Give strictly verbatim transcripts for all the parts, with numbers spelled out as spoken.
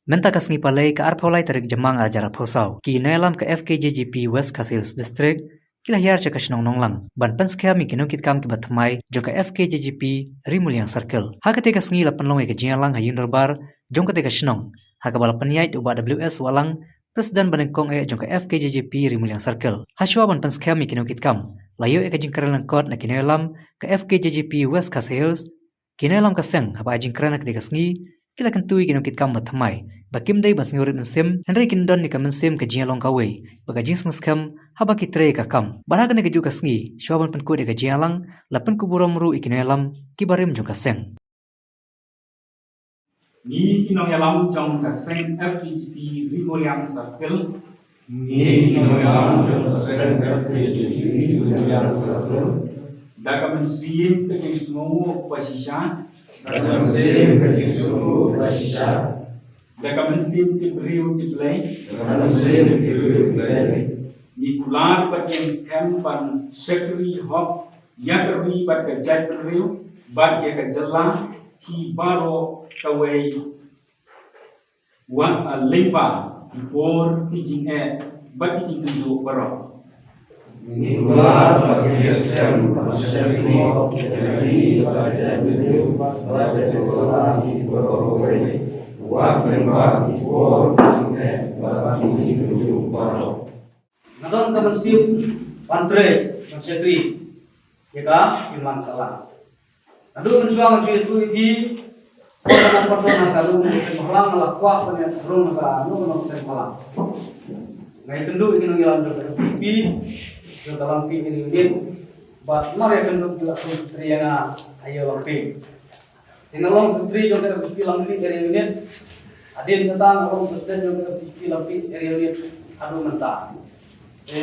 Mynta ka sngi Palei ka arphew lai tarik Jymmang arhajar arphew saw, ki nongïalam ka F K J G P West Khasi Hills District ki la hiar sha ka shnong Nonglang ban pynskhem ïa ki nongkitkam kiba thymmai jong ka F K J G P Ri Muliang Circle. Ha katei ka sngi la pynlong ïa ka jingïalang ha ïing dorbar jong katei ka shnong, ha kaba la pynïaid da u Bah W S Wahlang, President banyngkong eh jong ka F K J G P Ri Muliang Circle. Hashwa ban pynskhem ïa ki nongkitkam, la ïoh ïa ka jingkren lyngkot na ki nongïalam ka F K J G P West Khasi Hills, ki nongïalam ka seng. Haba ai jingkren ha katei ka sngi, ki la kyntu ïa ki nongkitkam ba thymmai ba kim dei ban sngewrit mynsiem, hynrei kin don ïa ka mynsiem ka jingïalong kawei bad ka jingsngewskhem haba ki trei ïa ka kam. Bad ha kane kajuh ka sngi, shwa ban pynkut ïa ka jingïalang, la pynkup burom ruh ïa ki nongïalam kiba rim jong ka seng. Ngi ki nongïalam jong ka seng F K J G P Ri Muliang Circle. Ngi ki nongïalam jong ka seng F K J G P Ri Muliang Circle. Da ka mynsiem ka jingsngewnguh bashisha. Da ka mynsiem ka jingsngewnguh bashisha. Da ka mynsiem tip briew tip Blei. Da ka mynsiem tip briew tip Blei. Ngi kular bad ngi skhem ban shakri hok ïa ka ri bad ka jaitbynriew bad ïa ka jylla hi baroh kawei. Wat, ah, lyngba ki por, ki jingeh bad ki jingkynduh baroh. Ngi kular bad ngi skhem ban shakri hok ïa ka ri bad ka jaitbynriew bad ïa ka jylla hi baroh kawei. Wat lyngba ki por, ki jingeh bad ki jingkynduh baroh. Nga don ka mynsiem ban trei, ban shakri ïa ka imlang sahlang. Naduh mynshuwa nga ju ïathuh ïa phi, nga la pyndonkam ha kano kano ka seng bhalang, nga la kwah ban ïaid rung ha kano kano ka seng bhalang. Nga ïakynduh ïa ki nongïalam jong ka F K J G P, jong ka Langpih Area Unit, bad mar ïakynduh ki la sngewthuh ïa nga ha Ïew Langpih. Te nga long Secretary jong ka F K J G P Langpih Area Unit. Hadien kata nga long President jong ka F K J G P Langpih Area Unit haduh mynta. Te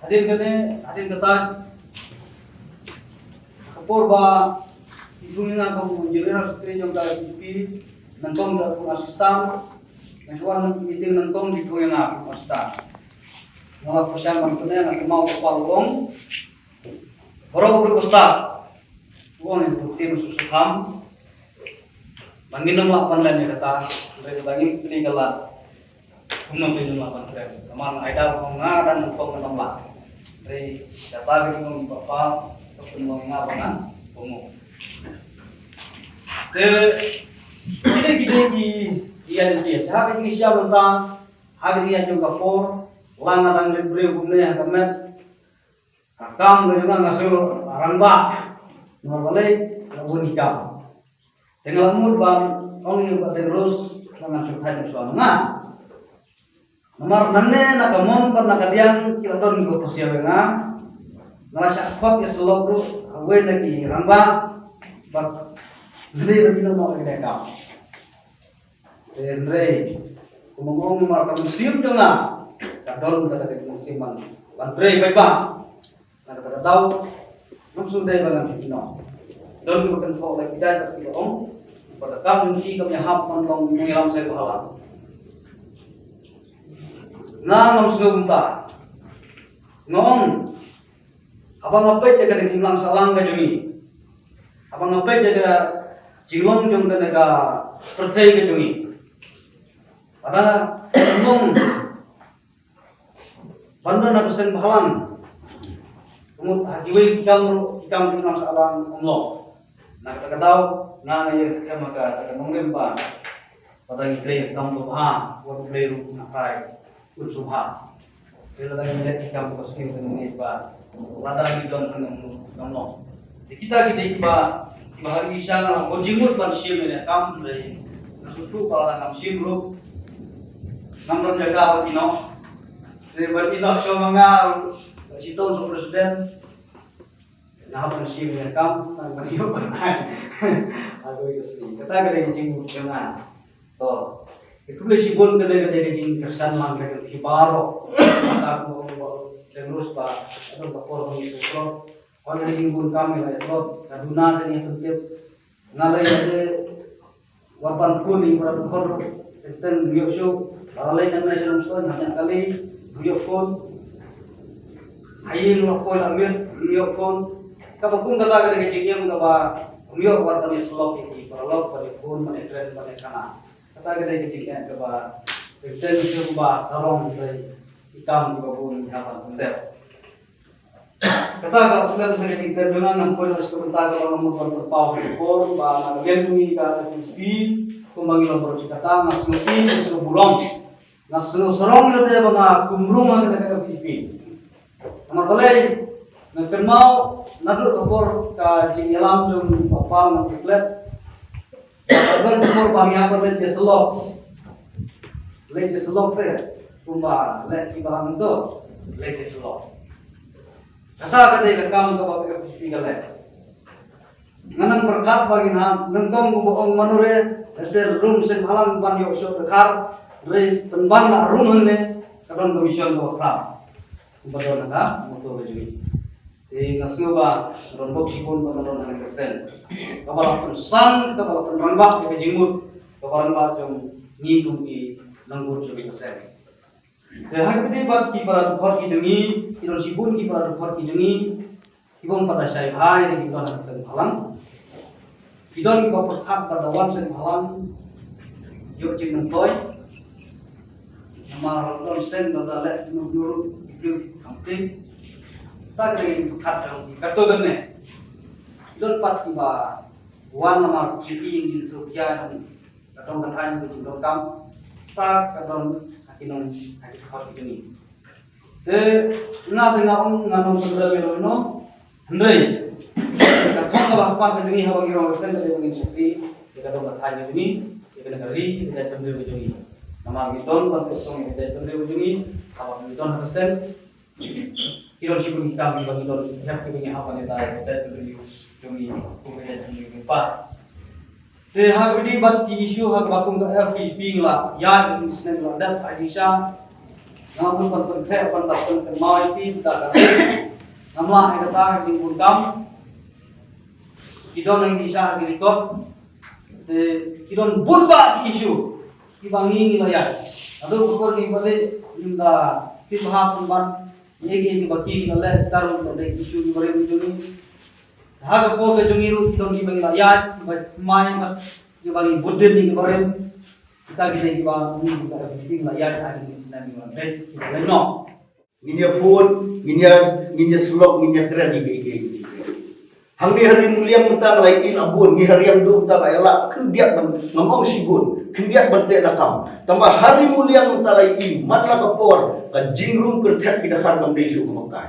hadien kane, hadien kata, ka por ba ki thung ïa nga kum u General Secretary jong ka F K J G P, nyngkong da kum assistant, nga shu wan meeting nyngkong ki thung ïa nga kum assistant. Nga la pyrshang ban pyneh, nga kynmaw u kpa u ong, baroh u briew u stad. U ong ïa u tim u shu kham ba ngin ym lah ban len ïa kata, hynrei kata ngim pynlong ka lad. Kumno ngin ym lah ban kren? Namar nga ai daw, nga dang nyngkong, ngan ym lah. Hynrei kata ka jingong i Papa ka pynlong ïa nga ba ngan kohnguh. Te kine ki dei ki ïa lynti ha ka jingshisha mynta, ha ka jingïaid jong ka por, la nga dang rit briew kumne ha ka met. Ka kam ka jong nga, nga shu rangbah. Namar balei? Ka bun ki kam. Te nga la mut ban ong ïa u Bah Deng Rose ba ngan shu thait mynshuwa nga. Namar nangne na ka mon bad na ka diang ki la don kiba pasiaw ïa nga. Nga la shah khot ïa syllok ruh ha kawei na ki rangbah bad lei ba ki la noh ïa kane ka kam. Te hynrei kumba nga ong, namar ka mynsiem jong nga ka don kata ka mynsiem ban, ban trei paidbah. Na kata ka daw ngam sngewdei ba ngan pynlong. Don kiba kynthoh leh ki jait bad kiba ong ba ka kam jong ki kam ïahap ban long nongïalam seng bhalang. Nga ngam sngew kumta. Nga ong, haba nga peit ïa kane ka imlang sahlang ka jong ngi, haba nga peit ïa ka jinglong jong kane ka pyrthei ka jong ngi, haba nga long ban don ha ka seng bhalang, ka mut ha kiwei ki kam ruh, ki kam ki nang sahlang ym long. Na kata ka daw nga nga ïa skhem ha ka, ka nongrim ba lada ngi trei kam babha, wat U Blei ruh na prai un sngewbha. Te lada ngi leh ki kam ba sngewbha ngi ba lada ngi don ka nong, nong long. Te kita ki dei kiba, kiba ha ki sha nga la bun jingmut ban shim ïa ka kam, hynrei nga sngewthuh ba lada ngam shim ruh ngam don jaka ban ïehnoh. Te ban ïehnoh shuh ma nga, shitom shu president. Nga hap ban shim ïa ka kam, ban ïoh ban ai ha kawei ka sngi. Kata ka dei ka jingmut jong nga. To, khublei shibun, ka dei, ka dei ka jingkyrshan lang ka jong phi baroh. Kata kumba ong u Bah Deng Rose ba, ado ka por ba ngi sngewthuh. Hooid, ka jingbun kam ngi la ïatlot, ka duna ka ngi pyntip. Nga lei ïa te, wat ban phone ïa u Bah Dkhot ruh, teng teng ym ïoh shuh. Lada leit nangne sha Nongstoiñ, hap ïa kali, ym ïoh phone. Ha ïing la poi la miet, ym ïoh phone. Kaba kum kata ka dei ka jingim kaba ym ïoh wat ban ïa syllok ïa ki paralok, ban ïa phone, ban ïa kren, ban ïa khana. Kata ka dei ka jingeh kaba, ka jingeh kaba sarong, ka dei ki kam kiba bun ngi hap ban pyndep. Kata ka slem sa ka jingkren jong nga, ngan poi na ka bynta kaba nga mut ban pynpaw ha ka por ba nga la ïeng jong ngi ka F D P, kumba ngi long baroh shi katta, nga sngew im, nga sngew burom, nga sngew sarong ïa lade ba nga kum rung ha kane ka F D P. Namar balei, nga kynmaw naduh ka por ka jingïalam jong u Bah Pal Nongklet. Ka por ba ngi ïa leit ïa syllok. Leit ïa syllok te, kumba leit ki balang to, leit ïa syllok. Kata ka dei ka kam kaba ka F D P ka leh. Nga nang pyrkhat ba ngin hap, nyngkong kumba ong mano re, lehse rung seng halang ban ïoh shuh dkhar, re pynban la rung hangne, ka don ka mission kaba khraw. Kumba don ha ka motto ka jong ngi. Te nga sngew ba don bok shibun ba don ha ka seng. Kaba la pynsan, kaba la pynrangbah ïa ka jingmut, kaba rangbah jong ngi kum ki nongbud jong ka seng. Te ha kaba ïadei bad ki para dkhot ki jong ngi, ki don shibun ki para dkhot ki jong ngi, ki bym pat da shai bha ïa ki don ha ka seng bhalang. Ki don kiba pyrkhat ba da wan seng bhalang ïoh jingmyntoi. Namar don seng ba da leh nuru nuru ki briew ki khamti. Ta ka dei ki pyrkhat jong ki katto katne. Ki don pat kiba wan namar ki ïing ki suk ïa jong ka dong ka thaiñ ka jingdonkam. Ta ka don ha ki nong ha ki dkhot ki jong ngi. Te nga te nga ong ngan ong pynrem ïa lano. Hynrei ka thong kaba ha khmat ka jong ngi haba ngi rong ka seng ka dei ba ngin shakri ïa ka dong ka thaiñ ka jong ngi, ïa kane ka ri, ïa ka jaitbynriew ka jong ngi. Namar ngi don ban pynsong ïa ka jaitbynriew ka jong ngi haba ngi don ha ka seng. Ki don shibun ki kam kiba ngi don, ki hep kiba ngi hap ban ïada ïa ka jaitbynriew jong ngi, kum ka jaitbynriew ka jong ngi. Te ha kaba ïadei bad ki issue ha kaba kum ka F D P ngi la ïaid, ngi snem la dep ha jingshisha. Nga mut ban pynkhreh ban da pynkynmaw ïa phi, da ka ngam lah ïa kata ka jingbun kam. Ki don ha jingshisha ha ki record. Te ki don bun bah ki issue kiba ngi ngi la ïaid. Naduh ka por ngi ba dei ngim da tip bha pynban ïa ki kiba ki ngi la leh, ka ruh ba dei ki issue kiba rim jong ngi. Ha ka por ka jong ngi ruh ki don kiba ngi la ïaid, kiba mai bad kiba ngi bud dien ïa kiba rim. Kita ki dei kiba ngi kiba ngi la ïaid ha ki snem kiba beit kiba lehnoh. Ngin ïa phone, ngin ïa, ngin ïa slok, ngin ïa kren ïa kiei kiei. Hangne ha Ri Muliang mynta nga la ïohi la bun, ngi ha Riangdo mynta la ïa lah khyndiat ban, ngam ong shibun, khyndiat ban teh lakam. Tangba ha Ri Muliang mynta la ïohi man la ka por ka jingrung kyrthet ki dkhar kam dei shuh ka mangkai.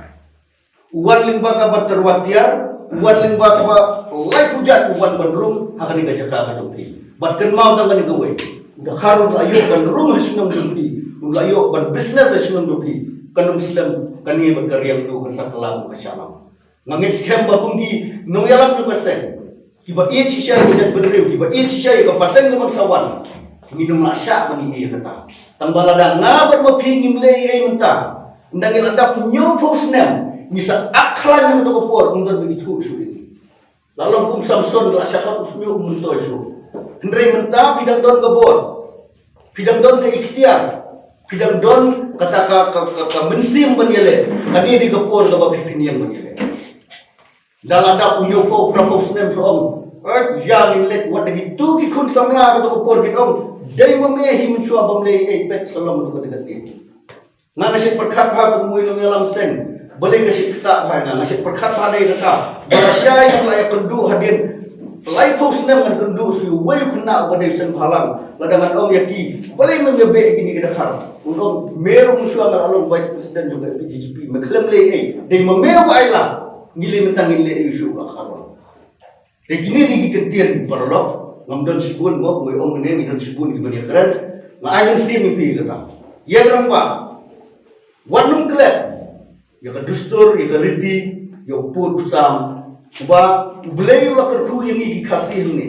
U wan lyngba kaba tyrwa tiar, u wan lyngba kaba laiphew jait, u wan ban rung ha kane ka jaka ka jong phi. Bad kynmaw tang kane kawei, u dkhar un la ïoh ban rung ha shnong jong phi, un la ïoh ban business ha shnong jong phi. Kan ym slem kane bad ka Riangdo kan sa kylla kum ka Shillong. Nga ngeit skhem ba kum ki nongïalam jong ka seng, kiba ïeit shisha ïa ka jaitbynriew, kiba ïeit shisha ïa ka pateng ka ban sa wan, ngin ym lah shah ban ïohi ïa kata. Tangba lada nga bad ma phi ngim leh ei ei mynta, ynda ngi la dap hynñiewphew snem, ngi sa ap khlaiñ ha kato ka por, ym don ba ithuh shuh ïa ngi. La long kum Samson, la shah ap u shñiuh u myntoi shuh. Hynrei mynta phi dang don ka bor, phi dang don ka iktiar, phi dang don kata ka, ka, ka, ka mynsiem ban ïaleh. Kane dei ka por kaba phi pynïeng ban ïaleh. Da la dap hynñiewphew phraphew snem sa ong, eh, ïa ngin leit, wat da kito ki khun samla kato ka por kin ong, dei ma me hi mynshuwa bym leh ei ei, peit sa long kato ka dei. Nga nga shet pyrkhat bha kum uwei u nongïalam seng. Balei nga shet ktah bha, nga nga shet pyrkhat bha dei kata. Ba lashai nga la ïakynduh hadien laiphew snem, ngan kynduh sha uwei u khynnah uba dei u seng bhalang. Lada ngan ong ïa ki, balei mem ïa beh ïa kine ki dkhar? Un ong, me ruh mynshuwa nga la long vice president jong ka P G G P, me khlem leh ei. Dei ma me uba ai lad. Ngi leh mynta ngin leh ei shuh ka khar. Te kine dei ki kyntien paralok, ngam don shibun mo, kumba ong mynne ngi don shibun kiban ïakren. Nga ai mynsiem ïa phi kata. Ïa kata ba wat nym klet ïa ka dustur, ïa ka riti, ïa u pud u sam uba U Blei u la kyrkhu ïa ngi ki Khasi hangne.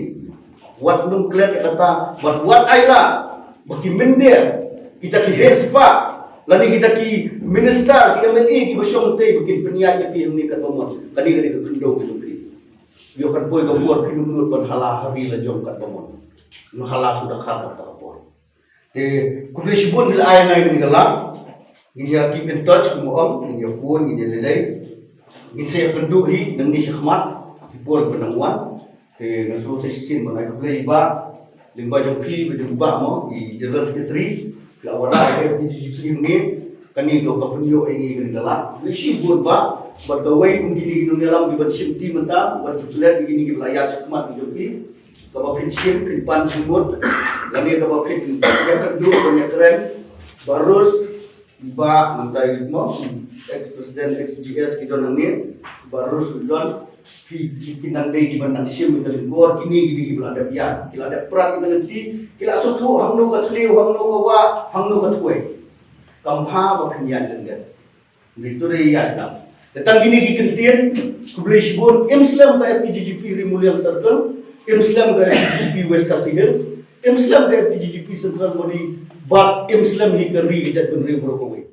Wat nym klet ïa kata, bad wat ai lad ba ki mynder, kita ki heh spah, lane kita ki minister, ki M L A kiba shong tei ba kin pynïaid ïa phi hangne katba mon. Kane ka dei ka khyndew ka jong phi. Ïoh kan poi ka por phi nud ban hala ha ri la jong katba mon. Nud hala suda khat kata ka por. Te khublei shibun phi la ai ha nga ïa kane ka lad. Ngin ïa keep in touch kumba ong, ngin ïa phone, ngin ïa lei lei. Ngin sa ïakynduh hi nangne shakhmat, ki por ba nang wan. Te nga sngewsih shisien ban ai khublei ba Lyngba jong phi ba jong ba mo i General Secretary, phi la wanrah ïa ka F K G G P hangne, kane ka pynïoh ïa ngi kane ka lad. Ngi shibun ba bad kawei kum kine ki nongïalam kiban shim ti mynta, ban shu klet ïa kine kiba la ïaid shakhmat ki jong phi. Kaba phin shim phin pan jingmut, lane kaba phin ïakynduh ban ïakren. Bah Rus, Bah, mynta i mo, ex president, ex G S ki don hangne, Bah Rus u don, phi, phi, phi nang dei kiban nang shim ïa ka lyngkor kine, kine kiba la dep ïaid, ki la dep prat ïa ka lynti, ki la sngewthuh hangno ka thliew, hangno ka wah, hangno ka thwei. Kam bha ba phin ïaid lyndet. Hynrei to dei ïaid lang. Tang kine ki kyntien, khublei shibun, im slem ka F K G G P Ri Muliang Circle, im slem ka F K G G P West Khasi Hills, im slem ka F K G G P Central Body, bad im slem hi ka ri ka jaitbynriew baroh kawei.